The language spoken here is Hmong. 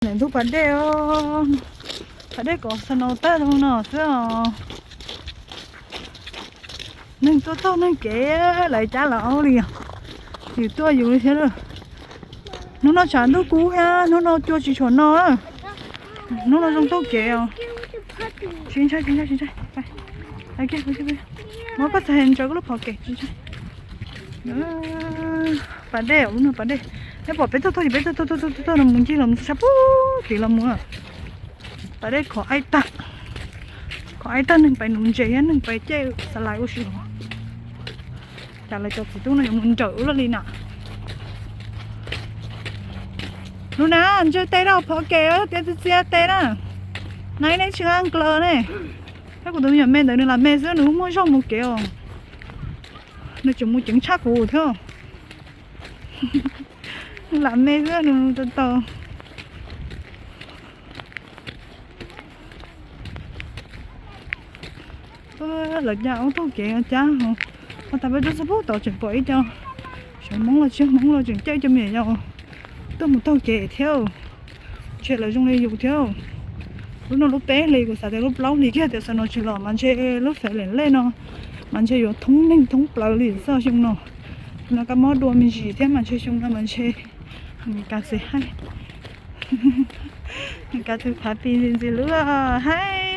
Ntawm ntug pas dej os, pas dej kom snow tag zoo no xwb os. Neeg tuaj taug neeg kev lawv cab lawv aub li os. Yus tuaj yus li thiab lawm. Hnub no tshav ntuj kub thiab, hnub no cua tsis tshua no. Hnub no zoo taug kev os. Tsis ntshai, tsis ntshai, tsis ntshai. Muab koj txhais ntsaws koj lub phov kev, tsis ntshai. Pas dej os, lub no pas dej. Neb pom peb taug taug, peb taug taug taug taug no mus ncig los mus sab pub tid los mus. Pas dej khov aib tag, khov aib tag neeg pais nuv ntses thiab neeg pais caij xa lais ua si. Cas lawv cov txiv tub no yuav mus nrawm ua luaj li na. Lub na, ntsaws tes rau phov kev, tias txias txias tes na. Nai neb tsis nqa nklaws ne. Thiab kuv tus me nyuam me ntawd nws lam me xwb, nws muaj zog mus kev os. Nws tseem mus ceev tshaj kuv thiab. Lam me xwb nws mus tau tau. Lawv cab aub taug kev cab hov. Hov tas peb tuaj txog pub tod tseem pom ib co xyov Hmoob los tsis yog Hmoob los tseem caij cov me nyuam yaus tuaj mus taug kev thiab. Ntshe lawv zoo li yus thiab. Lub no lub peb hlis, kuv xav tias lub plaub hlis kiag tias snow tsis los mas ntshe lub fem leem lej no mas ntshe yuav thoob neeg thoob plaws li xwb xyoo no. No kab mob dua me ntsis thiab mas ntshe xyoo no mas ntshe Meskas txiv haib, Meskas txiv phav pis ntxim ntxim lub haib.